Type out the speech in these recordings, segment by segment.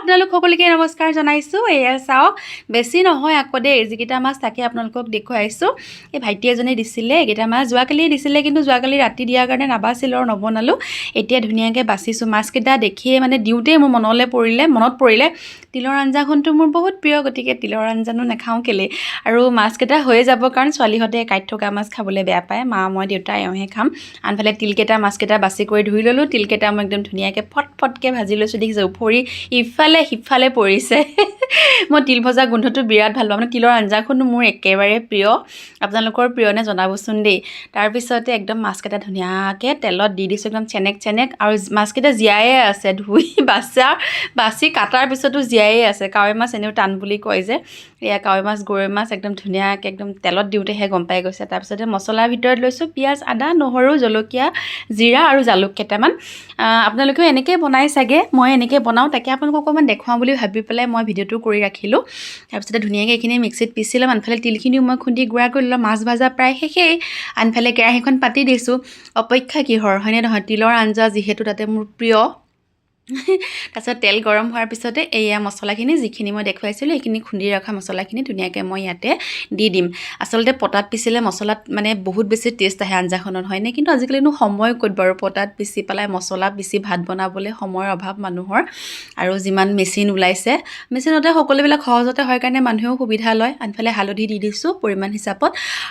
আপোনালোক সকলোকে নমস্কাৰ জনাইছোঁ। এয়া চাওক, বেছি নহয় আকৌ দেই, যিকেইটা মাছ তাকে আপোনালোকক দেখুৱাইছোঁ। এই ভাইটি এজনে দিছিলে এইকেইটা মাছ, যোৱাকালিয়ে দিছিলে, কিন্তু যোৱাকালি ৰাতি দিয়াৰ কাৰণে নাবাছিলোঁ আৰু নবনালোঁ। এতিয়া ধুনীয়াকৈ বাচিছোঁ। মাছকেইটা দেখিয়ে মানে দিওঁতেই মোৰ মনলৈ পৰিলে, মনত পৰিলে তিলৰ আঞ্জাখনটো মোৰ বহুত প্ৰিয়, গতিকে তিলৰ আঞ্জানো নাখাওঁ কেলৈ? আৰু মাছকেইটা হৈয়ে যাব, কাৰণ ছোৱালীহঁতে কাঁইট থকা মাছ খাবলৈ বেয়া পায়। মা, মই, দেউতা, এওঁহে খাম। আনফালে তিলকেইটা, মাছকেইটা বাছি কৰি ধুই ল'লোঁ। তিলকেইটা মই একদম ধুনীয়াকৈ ফট ফটকৈ ভাজি লৈছোঁ। দেখিছে, উফৰি ইফালে সিফালে পৰিছে। মই তিল ভজা গোন্ধটো বিৰাট ভাল পাওঁ, মানে তিলৰ আঞ্জাখনো মোৰ একেবাৰে প্ৰিয়। আপোনালোকৰ প্ৰিয়নে জনাবচোন দেই। তাৰপিছতে একদম মাছকেইটা ধুনীয়াকৈ তেলত দি দিছোঁ, একদম চেনেক চেনেক। আৰু মাছকেইটা জীয়ায়ে আছে, ধুই বাচা বাচি কাটাৰ পিছতো জীয়ায়ে আছে। কাৱৈ মাছ এনেও টান বুলি কয় যে। এয়া কাৱৈ মাছ, গৰৈ মাছ একদম ধুনীয়াকৈ একদম তেলত দিওঁতেহে গম পাই গৈছে। তাৰপিছতে মছলাৰ ভিতৰত লৈছোঁ পিঁয়াজ, আদা, নহৰু, জলকীয়া, জিৰা আৰু জালুক কেইটামান। আপোনালোকেও এনেকৈয়ে বনাই চাগে, মই এনেকৈ বনাওঁ, তাকে আপোনালোকক অকণমান দেখুৱাওঁ বুলি ভাবি পেলাই মই ভিডিঅ'টো কৰি ৰাখিলোঁ। তাৰপিছতে ধুনীয়াকৈ এইখিনি মিক্সিত পিচি ল'ম। আনফালে তিলখিনিও মই খুন্দি গুড়া কৰি ল'ম। মাছ ভাজা প্ৰায় শেষেই। আনফালে কেৰাহীখন পাতি দিছোঁ। অপেক্ষা কিহৰ, হয়নে নহয়? তিলৰ আঞ্জা যিহেতু তাতে মোৰ প্ৰিয়। তাৰপিছত তেল গৰম হোৱাৰ পিছতে এয়া মছলাখিনি, যিখিনি মই দেখুৱাইছিলোঁ, সেইখিনি খুন্দি ৰখা মছলাখিনি ধুনীয়াকৈ মই ইয়াতে দি দিম। আচলতে পটাত পিচিলে মছলাত মানে বহুত বেছি টেষ্ট আহে আঞ্জাখনত, হয়নে? কিন্তু আজিকালিনো সময় ক'ত বাৰু পটাত পিচি পেলাই মছলা পিচি ভাত বনাবলৈ? সময়ৰ অভাৱ মানুহৰ। আৰু যিমান মেচিন ওলাইছে, মেচিনতে সকলোবিলাক সহজতে হয় কাৰণে মানুহেও সুবিধা লয়। আনফালে হালধি দি দিছোঁ পৰিমাণ হিচাপত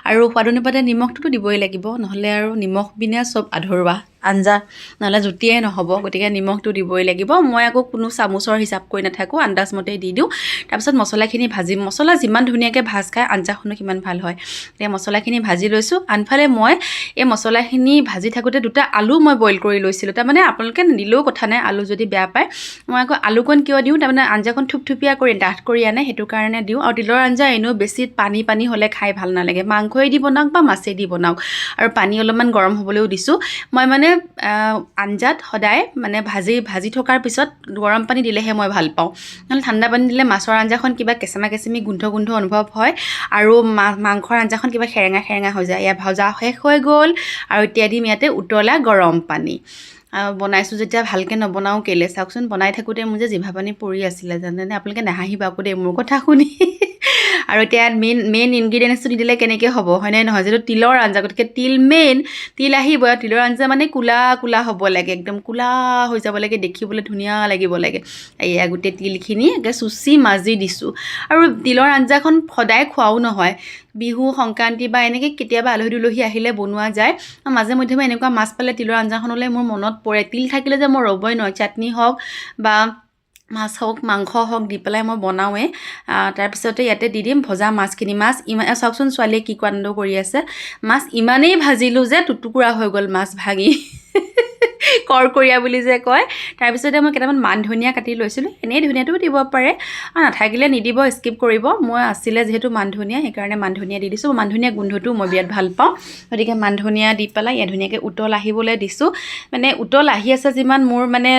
আৰু সোৱাদ অনুপাতে নিমখটোতো দিবই লাগিব, নহ'লে আৰু নিমখ বিনা চব আধৰুৱা আঞ্জা, নহ'লে জুতিয়ে নহ'ব। গতিকে নিমখটো দিবই লাগিব। মই আকৌ কোনো চামুচৰ হিচাপ কৰি নাথাকোঁ, আন্দাজমতে দি দিওঁ। তাৰপিছত মছলাখিনি ভাজিম। মছলা যিমান ধুনীয়াকৈ ভাজ খায়, আঞ্জাখনো সিমান ভাল হয়। এতিয়া মছলাখিনি ভাজি লৈছোঁ। আনফালে মই এই মছলাখিনি ভাজি থাকোঁতে দুটা আলু মই বইল কৰি লৈছিলোঁ। তাৰমানে আপোনালোকে নিদিলেও কথা নাই, আলু যদি বেয়া পায়। মই আকৌ আলুকণ কিয় দিওঁ? তাৰমানে আঞ্জাখন থুপথুপীয়া কৰি ডাঠ কৰি আনে, সেইটো কাৰণে দিওঁ। আৰু তিলৰ আঞ্জা এনেও বেছি পানী পানী হ'লে খাই ভাল নালাগে, মাংসই দি বনাওক বা মাছেই দি বনাওক। আৰু পানী অলপমান গৰম হ'বলৈও দিছোঁ। মই মানে আঞ্জাত সদায় মানে ভাজি ভাজি থকাৰ পিছত গৰম পানী দিলেহে মই ভাল পাওঁ। নহ'লে ঠাণ্ডা পানী দিলে মাছৰ আঞ্জাখন কিবা কেঁচেমা কেঁচেমি গোন্ধ গোন্ধ অনুভৱ হয় আৰু মাংসৰ আঞ্জাখন কিবা সেৰেঙা সেৰেঙা হৈ যায়। এয়া ভজা শেষ হৈ গ'ল আৰু এতিয়া দিম ইয়াতে উতলা গৰম পানী। বনাইছোঁ যেতিয়া ভালকৈ নবনাওঁ কেলৈ? চাওকচোন, বনাই থাকোঁতে মোৰ যে জিভা পানী পৰি আছিলে, জানেনে? আপোনালোকে নাহাঁহিব আকৌ দেই মোৰ কথা শুনি। আৰু এতিয়া মেইন মেইন ইনগ্ৰিডিয়েণ্টছটো নিদিলে কেনেকৈ হ'ব, হয়নে নহয়? যিহেতু তিলৰ আঞ্জা, গতিকে তিল মেইন, তিল আহিব। তিলৰ আঞ্জা মানে ক'লা ক'লা হ'ব লাগে, একদম ক'লা হৈ যাব লাগে, দেখিবলৈ ধুনীয়া লাগিব লাগে। এয়া গোটেই তিলখিনি একে চুচি মাজি দিছোঁ। আৰু তিলৰ আঞ্জাখন সদায় খোৱাও নহয়, বিহু সংক্ৰান্তি বা এনেকৈ কেতিয়াবা আলহী দুলহী আহিলে বনোৱা যায়। মাজে মধ্যমে এনেকুৱা মাছ পালে তিলৰ আঞ্জাখনলৈ মোৰ মনত পৰে। তিল থাকিলে যে মই ৰ'বই নোৱাৰোঁ, চাটনি হওক বা মাছ হওক, মাংস হওক, দি পেলাই মই বনাওঁৱেই। তাৰপিছতে ইয়াতে দি দিম ভজা মাছখিনি। মাছ ইমান, চাওকচোন ছোৱালীয়ে কি কাণ্ড কৰি আছে। মাছ ইমানেই ভাজিলোঁ যে টুটুকুৰা হৈ গ'ল মাছ ভাঙি, কৰকৰীয়া বুলি যে কয়। তাৰপিছতে মই কেইটামান মান ধনিয়া কাটি লৈছিলোঁ। এনেই ধনিয়াটোও দিব পাৰে আৰু নাথাকিলে নিদিব, স্কিপ কৰিব। মই আছিলে যিহেতু মান ধনিয়া, সেইকাৰণে মান ধনিয়া দি দিছোঁ। মান ধনিয়া গোন্ধটোও মই বিৰাট ভাল পাওঁ। গতিকে মান ধনিয়া দি পেলাই ইয়াত ধুনীয়াকৈ উতল আহিবলৈ দিছোঁ। মানে উতল আহি আছে যিমান, মোৰ মানে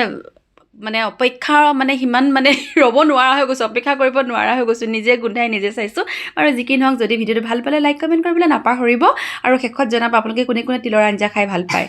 মানে অপেক্ষা মানে সিমান মানে ৰ'ব নোৱাৰা হৈ গৈছোঁ, অপেক্ষা কৰিব নোৱাৰা হৈ গৈছোঁ। নিজে গোন্ধাই নিজে চাইছোঁ। আৰু যি কি নহওক, যদি ভিডিঅ'টো ভাল পালে লাইক, কমেণ্ট কৰিবলৈ নাপাহৰিব আৰু শেষত জনাব আপোনালোকে কোনে কোনে তিলৰ আঞ্জা খাই ভাল পায়।